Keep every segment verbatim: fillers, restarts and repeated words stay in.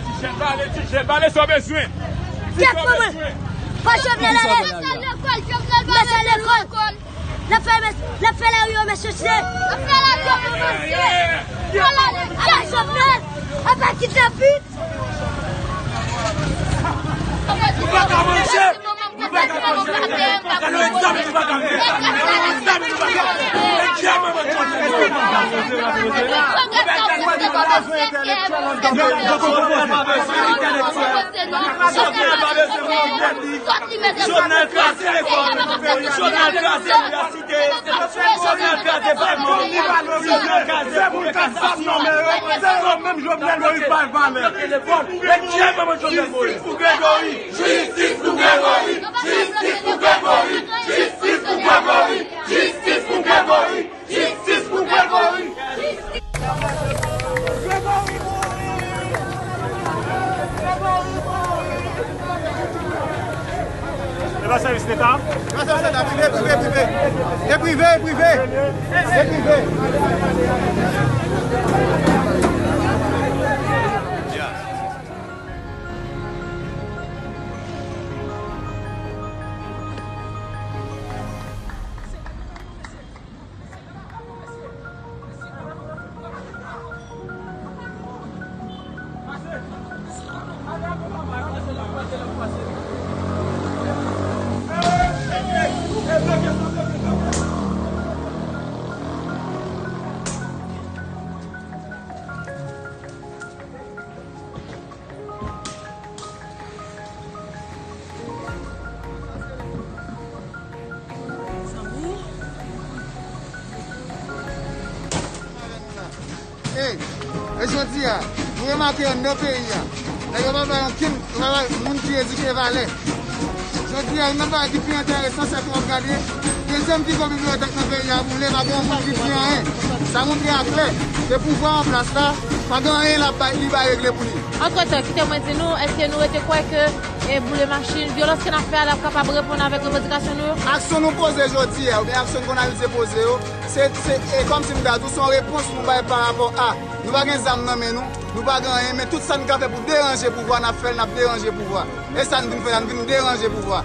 Ti jèn, pale, ti jèn, pale sa w bezwen. Di sa w bezwen. Kèt pou mwen. Pa Jovenel ale. Mesye lekòl, Jovenel pa bezwen lekòl. L ap fè, l ap fè lari yo, mesye, se. L ap fè lari yo, mesye, se. Ala, ala, Jovenel, apa kidnapit. Nou pa ka manje. Nou pa ka manje. Gade yon egzanp nou pa ka fè. Gade yon egzanp nou pa ka fè. Egzanp nou pa ka fè. Jovenel pa bezwen pou li. Jovenel kraze lekòl. Jovenel kraze inivèsite. Jovenel kraze pavman. Jovenel kraze pou fè kasasyon. Se yo menm Jovenel Moïse bay valè. Jistis pou Gregory! Jistis pou Gregory! Jistis pou Gregory! Jistis pou Gregory! Jistis pou Gregory! Jistis pou Gregory! E pa sèvis Leta? E pa sèvis Leta, prive, prive, prive. E prive, e prive. E prive. Ey, e jodi a, nou remake anndan peyi a, nèg yo pa bay okenn, yo pa bay moun ki edike valè. Jodi a, youn nan bagay ki pi enteresan, se ke w ap gade, dezyèm pi gwo bibliyotèk nan peyi a boule, pa gen yon moun ki di anyen. Sa montre aklè ke pouvwa an plas la, pa gen anyen l ap bay, li bay regle pou li. Antretan, kite mwen di nou, èske nou rete kwè ke, e, boule machin, vyolans ke n ap fè a, l ap kapab reponn avèk revandikasyon nou yo? Aksyon nou poze jodi a, oubyen aksyon n konn abize poze yo, se, se, e, kòmsi m ta di w, se yon repons nou bay parapò a, nou pa gen zam nan men nou, nou pa gen anyen, men tout sa n ka fè pou deranje pouvwa, n ap fè l, n ap deranje pouvwa. E sa n vin fè la, n vin deranje pouvwa.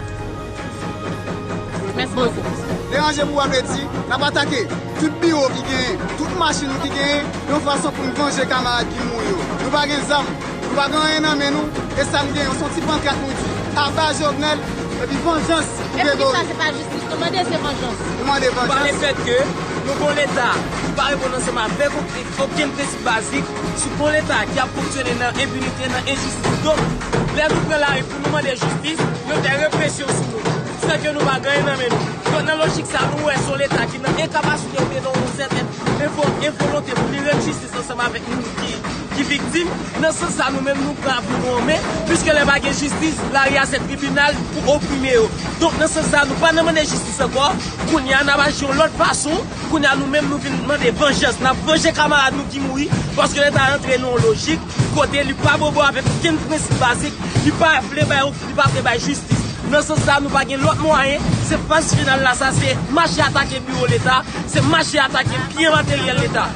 Mèsi bokou. Deranje pouvwa vle di, n ap atake tout biwo ki genyen, tout machin ki genyen, yon fason pou n vanje kamarad ki mouri yo. Nou pa gen zam, nou pa gen anyen nan men nou, e sa n genyen, se yon ti pankrat nou di, aba Jovenel, epi vanjans pou Gregory. Epi sa, se pa jistis nou mande, se vanjans. Nou mande vanjans. Pale fèt ke nou gon Leta ki pa reponn ansanm avèk okenn prensip bazik, sou gon Leta ki ap fonksyone nan enpinite, nan enjistis. Donk, lè nou pran lari pou nou mande jistis, yo fè represyon sou nou, san ke nou pa gen anyen nan men nou. Donk, nan lojik sa, nou wè se yon Leta ki nan enkapasite pou te nan yon sèten envo-, envolonte pou li rann jistis ansanm avèk moun ki, ki viktim. Nan sans sa, nou menm, nou pran pou nou anmen, piske lè pa gen jistis, lari a se tribinal pou oprime yo. Donk, nan sans sa, nou pa nan mande jistis ankò. Kounye a, n ap aji yon lòt fason. Kounye a, nou menm, nou vin mande vanjans. N ap vanje kamarad nou ki mouri, paske Leta rantre nan yon lojik kote li pa bobo avèk okenn prensip bazik, li pa vle bay, li pa vle bay jistis. Nan sans sa, nou pa gen lòt mwayen, se faz final la sa, se mache atake biwo Leta, se mache atake byen materyèl Leta.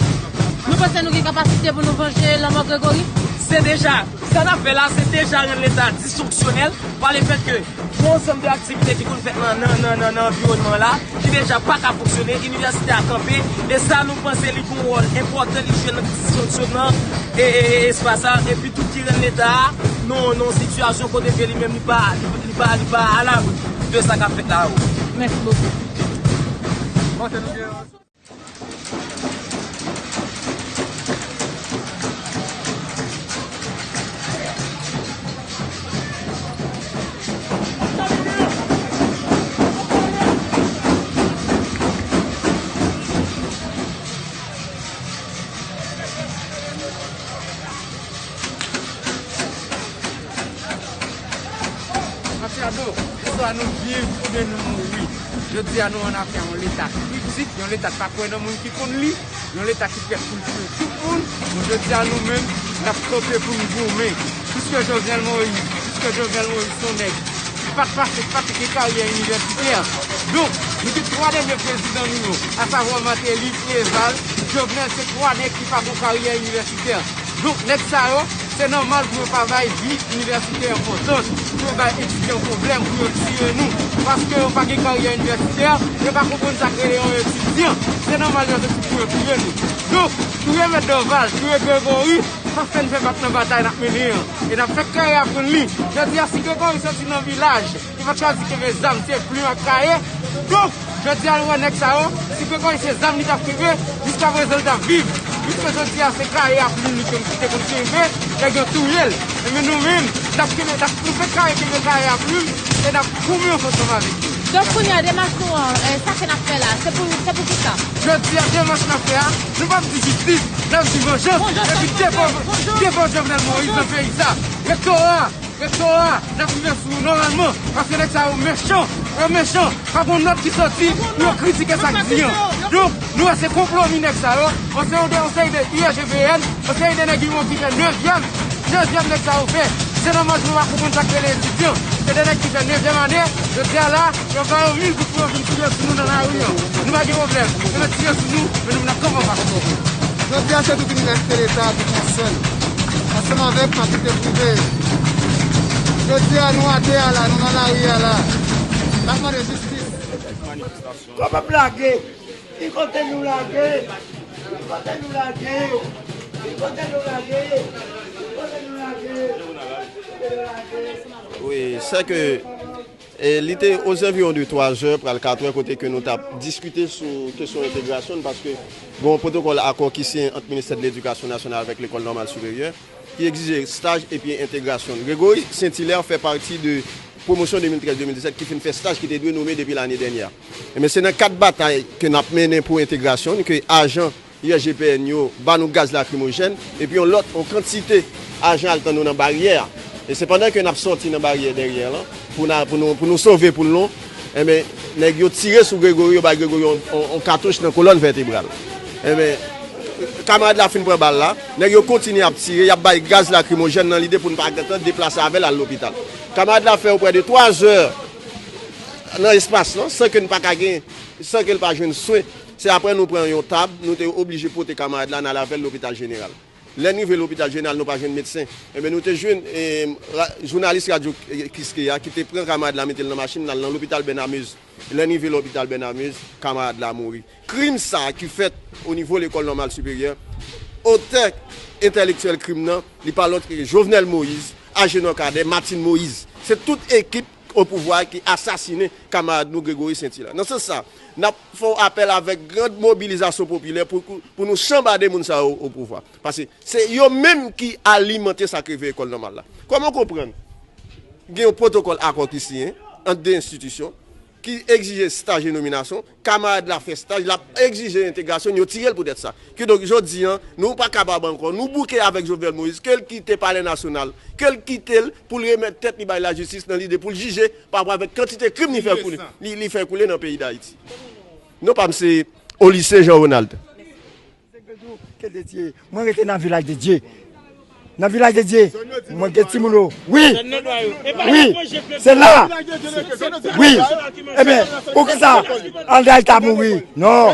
Nou panse nou gen kapasite pou nou vanje lanmò Gregory? Se deja, sa n ap fè la, se deja rann Leta disfonksyonèl, pa lefèt ke gon ansanm de aktivite ki konn fèt nan, nan, nan, nan, nan anviwònman la, ki deja pa ka fonksyone, inivèsite a kanpe, e sa nou panse li gon wòl enpòtan li jwe nan disfonksyonman e, e, e espas sa, epi tou ki rann Leta a nan, nan yon sitiyasyon kote ke li menm li pa, li, li pa, li pa alabri de sa k ap fèt la yo. Mèsi bokou. Machado, se swa nou viv oubyen nou mouri. Jodi a nou ann afè yon Leta kritik, yon Leta k pa kwè nan moun ki konn li, yon Leta ki prèt pou l tiye tout moun. Bon, jodi a nou menm, n ap kanpe pou n goumen. Piske Jovenel Moïse, piske Jovenel Moïse se yon nèg ki pa t pase, ki pa t gen karyè inivèsitè. Donk, nou gen twa dènye prezidan nou yo, asavwa Martelly, Préval, Jovenel, se twa nèg ki pa gen karyè inivèsitè. Donk, nèg sa yo, Se nòmal pou yo pa bay vi inivèsitè enpòtans, pou yo bay etidyan pwoblèm, pou yo tiye nou. Paske yo pa gen karyè inivèsitè, yo pa konprann sa k rele yon etidyan. Se nòmal yo te pou yo tiye nou. Donk, touye Mèt Dòval, touye Gregori, pa fè n fè bat nan batay n ap mennen an. E n ap fè Kayè aprann li. Jodi a, si Gregori soti nan vilaj, li pa t chwazi kenbe zam, se plim ak Kayè. Donk, jodi a, nou wè nèg sa yo, si Gregori se zam li t ap kenbe, jiskaprezan li t ap viv. Piske jodi a, se Kayè ak plim li te konn kenbe, nèg yo touye l. Ebyen nou menm, n ap kenbe, n ap, nou fè Kayè kenbe Kayè ak plim, e n ap goumen ansanm avèk yo. Donk, kounye a, demach nou an, eh, sa ke n ap fè la, se pou, se pou kisa? Jodi a, demach n ap fè a, nou p ap di jistis, n ap di vanjans, epi devan, devan Jovenel Moïse nan peyi sa. Rektora, Rektora, n ap rive sou ou nòmalman, paske nèg sa yo mechan, yo mechan, pa gon nòt ki sòti pou yo kritike sa k di an. Donk, nou wè se konplo mi nèg sa yo, yon seri de, yon seri de I R G V N, yon seri de nèg yo ki fè nevyèm, dezyèm nèg sa yo fè. Se nòmal nou pa konprann sa k rele etidyan. Se de nèg ki fè nevyèm ane, jodi a la, yo ba yo mil goud pou yo vin tire sou nou nan lari an. Nou pa gen pwoblèm. Yo mèt tire sou nou, men nou menm n ap kanpe anba kòk. Jodi a, se tout inivèsite leta, tout yon sèl. Ansanm avèk fakilte prive. Jodi a, nou atè a la, nou nan lari a la. N ap mande jistis. Kòman blage? Ki kote nou lage? Ki kote nou lage? Ki kote nou lage? Ki kote nou lage? Ki kote nou lage? Wi, sè ke E li te ozanviwon de twazè pral katrè kote ke nou t ap diskite sou kesyon entegrasyon n paske gen yon pwotokòl akò ki siyen ant Ministè de Ledikasyon Nasyonal avèk Lekòl Nòmal Siperyè ki egzije staj epi entegrasyon n. Gregory Saint Hilaire fè pati de pwomosyon de mil trèz de mil disèt ki fin fè staj ki te dwe nome depi lane dènyè a. Ebyen se nan kad batay ke n ap mennen pou entegrasyon n ke ajan I R G P N yo ba nou gaz lakrimojèn, epi yon lòt, yon kantite ajan al tann nou nan baryè a. E se pandan ke n ap sòti nan baryè dèyè lan, pou n a, pou nou, pou nou sove poul nou, enben, nèg yo tire sou Gregory, yo bay Gregory yon, yon, yon katouch nan kolòn vètebral. Enben, kamarad la fin pran bal la, nèg yo kontinye ap tire, y ap bay gaz lakrimojèn nan lide pou n pa gentan deplase avè l al lopital. Kamarad la fè yon prè de twa zè nan espas lan, san ke n pa ka gen, san ke l pa jwenn swen. Se apre nou pran yon tab, nou te oblije pote kamarad la n al avè l lopital jeneral. Lè n rive lopital jeneral, nou pa jwenn medsen. Enben, nou te jwenn eh, ra- jounalis radyo Kiskeya ki te pran kamarad la, mete l nan machin, n al nan lopital Bènamez. Lè n rive lopital Bènamez, kamarad la mouri. Krim sa a ki fèt o nivo Lekòl Nòmal Siperyè, otè entèlektyèl krim nan, li pa lòt ke Jovenel Moïse, Agenor Cadet, Martine Moïse. Se tout ekip opouvwa ki asasinen kamarad nou Gregory Saint Hilaire. Nan sans sa, n ap fè yon apèl avèk grand mobilizasyon popilè pou, pou nou chanbade moun sa yo opouvwa. Paske se yo menm ki alimante sa k reve lekòl nòmal la. Kòman w konprann gen yon pwotokòl akò ki siyen ant de enstitisyon ki egzije staj e nominasyon, kamarad la fè staj, l ap egzije entegrasyon, yo tire l poutèt sa. Kidonk, jodi a, nou pa kapab ankò, nou bouke avèk Jovenel Moïse, ke l kite Palè Nasyonal, ke l kite l pou l remèt tèt li bay lajistis nan lide pou l jije pa rapò avèk kantite krim li fè koule, li, li fè koule nan peyi Dayiti. Non pa m se Olyse Jean Ronald. Mwen rete nan Vilaj de Dye. Nan Vilaj de Dye, mwen gen timoun yo. Wi! Wi! Se la! Wi! Ebyen, poukisa André ta mouri? Non!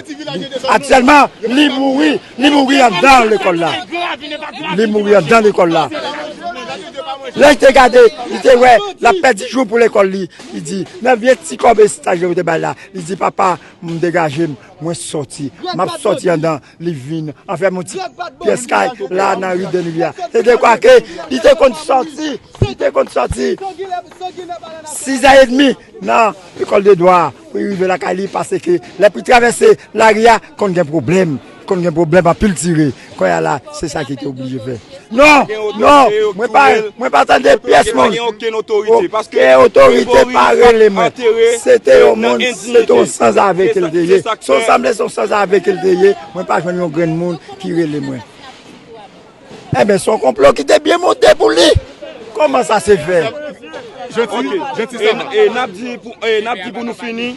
Aktyèlman, li mouri! Li mouri anndan lekòl la! Li mouri anndan lekòl la! Lè l te gade, li te wè l ap pèdi jou pou lekòl li. Li di, nan vye ti kòb estaj yo te bay la, li di, papa, m degaje m, mwen sòti. M ap sòti anndan. Li vin anfèm yon ti pyès kay la nan ri Deni a. Se dekwa ke li te konn sòti, li te konn sòti sizè edmi nan lekòl de dwa pou li rive lakay li, paske lè pou li travèse lari a konn gen pwoblèm, konn gen pwoblèm anpil tire. Kounye a la, se sa ki te oblije fè. Non, non, mwen pa, mwen pa tande pyès moun. Okenn otorite pa rele mwen. Se te yon moun, se te yon sanzave ke l te ye. Se yon sanble, se yon sanzave ke l te ye. Mwen pa jwenn yon grenn moun ki rele mwen. Enben, se yon konplo ki te byen monte pou li. Kòman sa se fè? E n ap di pou, e n ap di pou nou fini,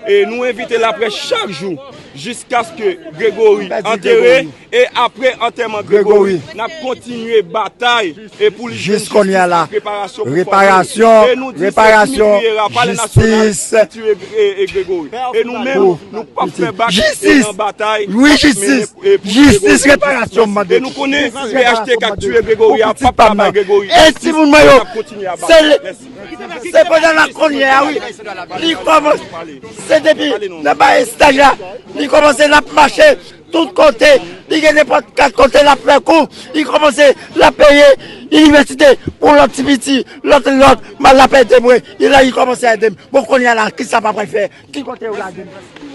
e nou envite laprès chak jou. Jiskaske Gregory antere, e apre antèman Gregory, n ap kontinye batay e pou li jwenn jistis ak reparasyon pou fanmi. E nou di fòs militye a, Palè Nasyonal, ki tiye Gregory. E nou menm, nou p ap fè bak, e nan batay n ap mennen pou Gregory. E nou konnen P H T K k tiye Gregory a p ap ka bay Gregory jistis. E n ap kontinye a batay. Se pandan la kounye a, wi. Li kòmanse, se depi nan ba estaj la, li kòmanse l ap mache tout kote, li gen nenpòt kat kote l ap fè kou, li kòmanse l ap peye inivèsite pou lòt ti piti, lòt, lòt, mal l ap ede mwen, li la, li kòmanse ede m. Bon, kounye a la, kisa m ap pral fè? Ki kote yo lage m?